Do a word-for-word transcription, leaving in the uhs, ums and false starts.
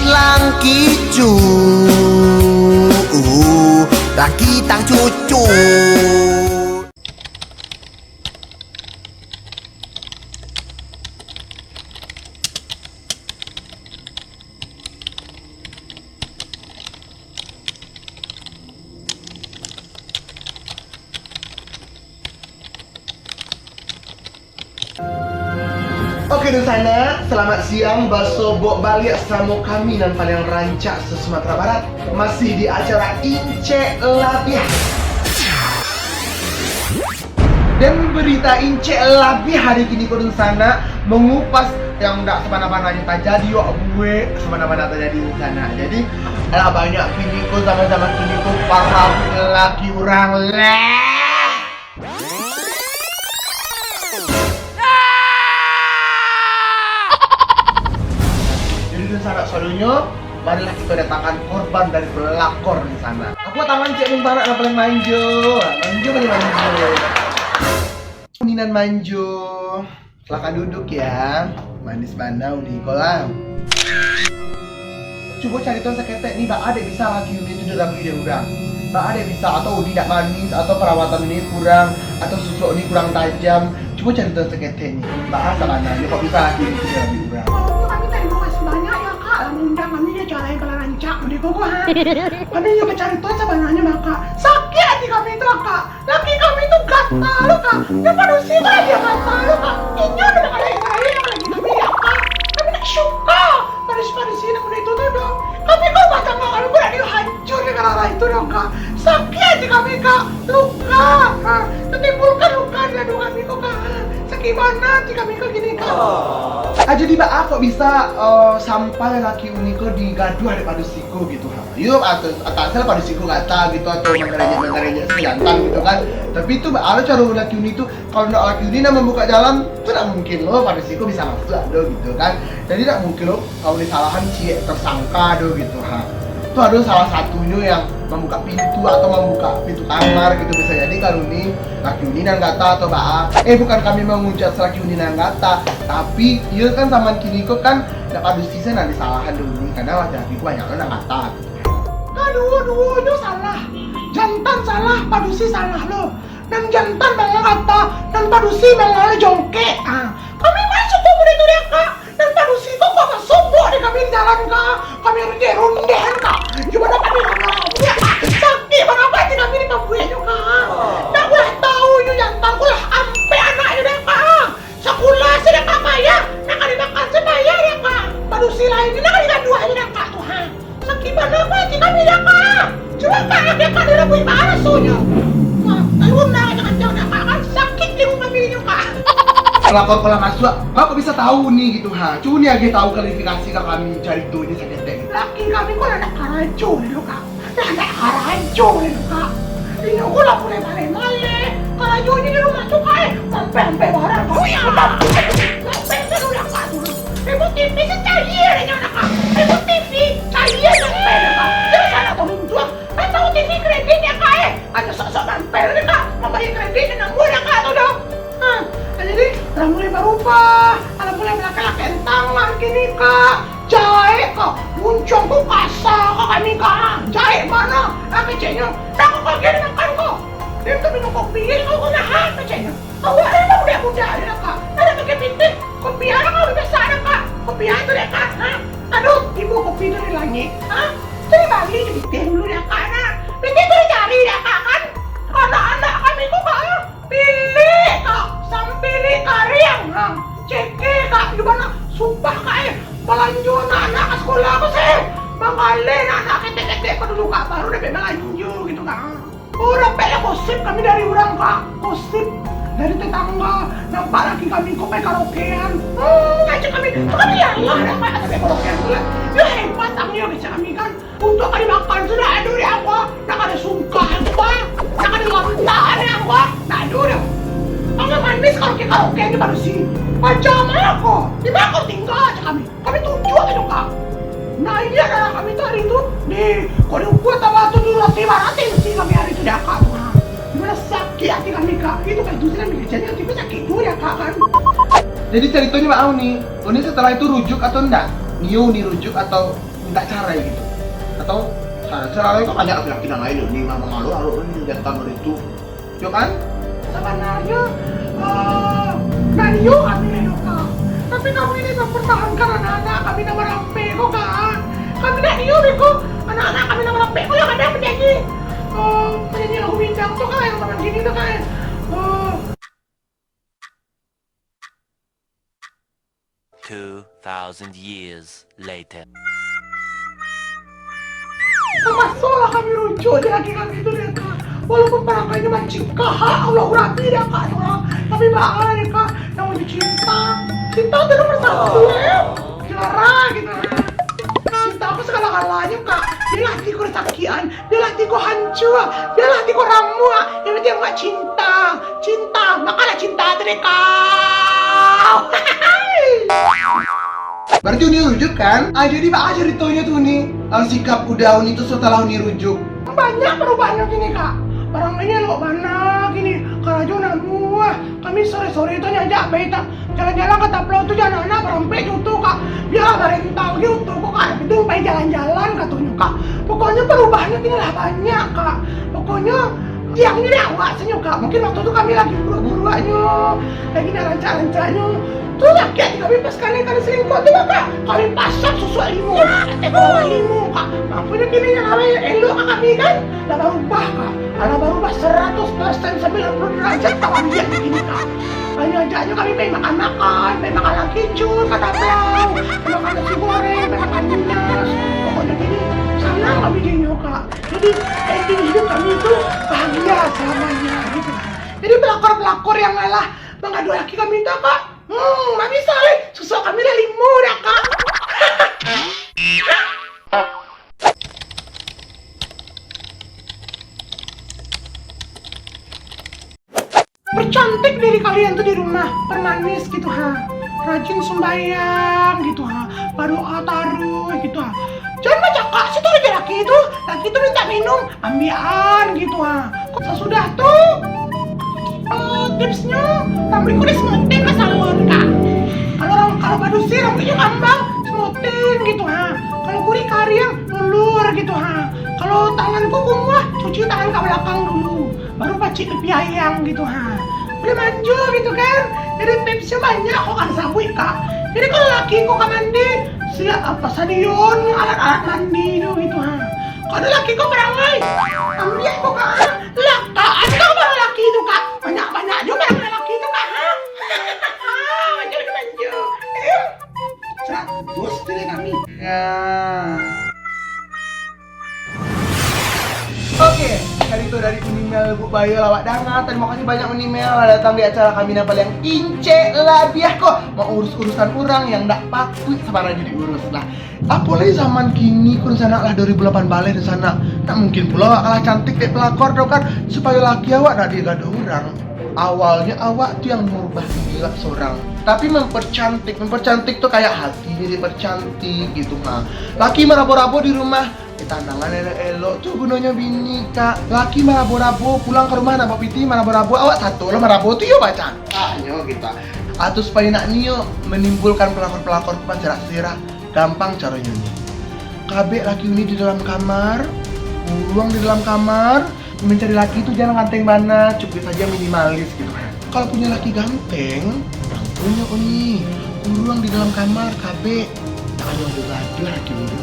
Langkicu, uh, laki tang cucu. Oke, dunsanak, selamat siang, basobok baliak samo kami nan paliang rancak se-Sumatera Barat, masih di acara Incek Labiah. Dan berita Incek Labiah hari kini ko, dunsanak, mengupas yang ndak sabana-bananyo tajadi, wak buek sabana-bana tajadi, dunsanak. Jadi, alah banyak kini ko, zaman-zaman kini ko, para laki urang lah. Jadi, dunsanak sadonyo, marilah kito datangkan korban dari pelakor di sana. Apo tangan cek dunsanak nan paling manjo? Manjo, paling manjo. Uni nan manjo. Silakan duduk ya. Manis bana uni ko lah. Cubo carito saketek ni, baa dek bisa laki uni tu dirabui dek urang? Baa dek bisa? Atau uni dak manis, atau parawatan uni kurang, atau susuk uni kurang tajam? Cubo carito saketek ni, baa sabananyo kok bisa laki uni tu dirabui urang? Pokoknyo kami tarimo kasih banyak ya, Kak, lah maundang kami di acara yang paling rancak, Bunda Gogo, ha. Kami nyo bacarito sabananyo mah, Kak. Sakik ati kami tu, Kak. Laki kami tu gata lo, Kak. Nan padusi tu lah dia gata lo, Kak. Inyo nan mangalahi-ngalahi laki kami, ya, Kak. Kami ndak suka padusi-padusi nan model itu tu doh. Kami ko rumah tangga kami ko ndak hancur gara-gara itu doh, Kak. Sakik ati kami, Kak. Luka, ha. Tatimbulkan luka di ladang kami ko, Kak. Sakik bana ati kami ko kini, Kak. Ah, jadi baa kok bisa, eh, sampai laki uni ko digaduah dek padusi ko gitu, ha? Yo, atau, atau asal padusi ko gata gitu, atau manggarenyek-manggarenyek si jantan gitu kan. Tapi tu baa lo caro laki uni tu, kalau ndak laki uni nan mambuka jalan, tu ndak mungkin lo padusi ko bisa masuak ado gitu kan. Jadi ndak mungkin lo kalau disalahan ciek tersangka ado gitu, ha. Tu ado salah satunyo yang mambuka pintu atau mambuka pintu kamar gitu, bisa jadi kan uni, laki uni nan gata atau baa. Eh, bukan kami manghujat laki uni nan gata, tapi iyo kan zaman kini ko kan ndak padusi se nan disalahan dek uni, kadang laki-laki ko banyak lo nan gata. Kaduo-duonyo salah. Jantan salah, padusi salah lo. Nan jantan malah gata, nan padusi malah jongkek. Ah, kami mah suko model tu dek, Kak. Nan padusi ko kok basobok dek kami di jalan, Kak. Kami rundeh-rundeh, Kak. Cubo dah kami rundeh-rundeh, Kak. Sakik bana ati kami dipambueknyo, Kak. Ndak buliah tahu nyo jantan ko lah ampek anaknyo dek, Kak. Sakulah se dek, Kak, payah. Nak ka dimakan se payah dek, Kak. Padusi lain ni nak ka digaduah se dek, Kak, tu, ha. Sakik bana ati kami dek, Kak. Cubo, Kak, dek, Kak, dirabuik baa rasonyo. Wah, kaluar kancang-kancang dek, Kak, kan sakik linguang kami nyo, Kak. Pelakor ko lah masuak, baa kok bisa tahu ni gitu, ha? Cubo ni agiah tahu klarifikasi ka kami carito ni saketek. Laki kami ko lah ndak karajo dulu, Kak. Lah ndak karajo dulu, Kak. Inyo ko lah mulai maleh-maleh. Karajonyo di rumah tu, Kak, eh, mampeh-ampeh barang, Kak. Mampeh-ampeh dulu, Kak, tu. Remote T V se cayia dek nyo, Kak. Remote T V cayia mampeh, Kak. Jan salah tolong juo. Kan tahu T V kredit dek, Kak, eh. Hanyo sok-sok mampeh dek, Kak. Mambayia kredit nan buah dek, Kak, tu doh. Ha, jadi, lah mulai barubah, lah mulai malakek-lakek tangan kini, Kak. Jaek, Kak. Muncuang ko kasa ka kami, Kak. Jaek bana, ha, keceknyo. Dah, Kak, kami makan, Kak. Dia tu minum kopi, Kak, ko nahan, keceknyo. Awak ni mah budak-budak je, Kak. Ado pakai pitih, kopi alah kau biasa, Kak. Kopi alah tu dek, Kak. Ha? Aduh, tibo kopi dari langik. Ha? Tu dibali je pitih dulu dek, Kak, nah. Pitih tu dicari dek, Kak, kan. Anak-anak kami ko, Kak, ha? Pilik, Kak, sampilik kariang, ha. Cekeh, Kak, di bana? Sumpah, Kak, eh, balanjo anak-anak ka sakolah ko se, eh. Manggaleh anak-anak ketek-ketek ko dulu, Kak, baru dapek balanjo gitu, Kak. Oh, dapek lah gosip kami dari urang, Kak. Gosip dari tetangga, nampak laki kami ko pai karaokean. Hmm, kecek kami, kami alah dapek karaokean tu lah. Yo, hebat ang yo, kecek kami kan. Untuak ka dimakan tu ndak ado dek ang ko, ndak ka disungkah ang ko, ndak ka dilantak dek ang ko, ndak ado dek ang. Ang manis kalau ka karaoke ni padusi. Macam ma ko? Di ma ko tingga, cek kami. Kami tunjuak sajo, Kak. Nah, iyo, anak kami tu hari tu, di, kok di ukua tawa tu dulu roti barati bisi kami hari tu di akak tu, ha. Di mana Sakik ati kami, Kak. Itu kan justru kami kecilnya hati kami sakik tu ya, Kak, kan. Jadi caritonyo baa ni? Uni setelah itu rujuk atau ndak? Nio Uni rujuk atau minta carai gitu? Atau cara-cara lain kan banyak laki-laki nan lain ni, memang malu-malu ni jantan itu. Yo kan? Sabananyo, eh, ndak nio kami nio, Kak. Tapi kami ni mempertahankan anak-anak kami nan barampek ko, Kak. Kami ndak nio beko anak-anak kami nan barampek ko yang ado penyanyi, eh, penyanyi lagu Minang tu, Kak, yang zaman kini tu, Kak. Eh, Two thousand years later. Termasuklah kami rujuk di laki kami tu, dek, Kak. Walaupun parangainyo mancingkah, ha, Allah Rabbi, dek, Kak, tu, ha. Tapi baa, dek, Kak, namanya cinta. Cinta tu nomor satu, eh. Juara gitu, ha. Cinta ko sagala-galanyo, Kak. Bialah hati ko disakian, bialah hati ko hancua, bialah hati ko ramuak. Yang penting awak cinta. Cinta, makalah cinta tu dek kau. Berarti Uni rujuk kan? Ah, jadi baa caritonyo tu, Uni? Ah, sikap Uda Uni tu setelah Uni rujuk. Banyak perubahannya kini, Kak. Barang lain elok bana kini. Karajo namuah. Kami sore-sore tu diajak pai ta-, jalan-jalan ka Taplau tu, jo anak-anak barampek jo oto, Kak. Bialah barentau jo oto ko, Kak. Tapi tu pai jalan-jalan katonyo, Kak. Pokoknyo perubahannya kini lah banyak, Kak. Pokoknyo Tiangnyo dek awak sajo, Kak. Mungkin waktu tu kami lagi buruak-buruaknyo, lagi ndak rancak-rancaknyo. Tu sakik ati kami pas kali-kali selingkuh tu, Kak. Kami pasak susuak limo, teh bawah limo, Kak. Makonyo kini nyo lah elok ka kami kan. Lah barubah, Kak. Alah barubah saratus persen, sambilan puluah derajat ka kami kini, Kak. Banyak-banyaknyo kami pai makan-makan, pai makan lakicu, ka Taplau, pai makan nasi goreng, pai makan minas. Pokoknyo kini sanang kami jo inyo, Kak. Jadi, ending hidup kami tu bahagia salamanya, gitu. Jadi, pelakor-pelakor yang alah manggaduah laki kami tu, Kak, hmm, ndak bisa, eh. Susuak kami lah limo dah, Kak. Percantik diri kalian tu di rumah, permanis gitu, ha. Rajin sumbayang gitu, ha. Badoa taruih gitu, ha. Jan bacakak, situ aja laki tu. Laki tu minta minum, ambiakan gitu, ha. Kok sasudah tu, eh, tipsnyo, rambut kuri smoothing ka salon, Kak. Kalau ram-, kalau badusi, rambutnyo kambang, smoothing gitu, ha. Kalau kuri kariang, lulur gitu, ha. Kalau tangan ko kumuah, cuci tangan ka balakang dulu. Baru pacik pipi ayang gitu, ha. Buliah manjo gitu kan. Jadi tipsnyo banyak kok ka sabuik, Kak. Jadi kalau laki ko ka mandi, siap apa sadion alat-alat mandi tu gitu, ha. Kalau laki ko parangai, ambiak ko, Kak, ha. Lah, Kak, ado barang laki tu, Kak. Banyak-banyak juo barang laki tu, Kak, ha. Manjo, manjo. Eh, seratus tu dek kami. Ya. Oke, carito dari Uni Mel Lubuk Baya lah awak danga. Tarimo kasih banyak Uni Mel lah datang di acara kami nan paliang incek labiah ko. Maurus urusan urang yang ndak patuik sabananyo diurus lah. Apolai zaman kini ko, dunsanak, lah dua ribu lapan baleh, dunsanak. Ndak mungkin pulo awak kalah cantik dek pelakor tu kan, supayo laki awak ndak digaduah urang. Awalnyo awak tu yang merubah diri awak sorang. Tapi mempercantik, mempercantik tu kayak hati jadi percantik gitu, ha. Laki marabo-rabo di rumah, eh, tanangan elok-elok tu gunonyo bini, Kak. Laki marabo-rabo, pulang ka rumah nak bapitih marabo-rabo, awak sato lah marabo tu yo bacakaknyo gitu. Atau supayo nak nio menimbulkan pelakor-pelakor tu pacarak sirah, gampang caronyo ni. Kabek laki Uni di dalam kamar, uruang di dalam kamar, mencari laki tu jan ganteng bana, cukuik saja minimalis gitu. Kalau punyo laki ganteng, urang punyo Uni. Uruang di dalam kamar, kabek. Tak ado gaduah laki Uni.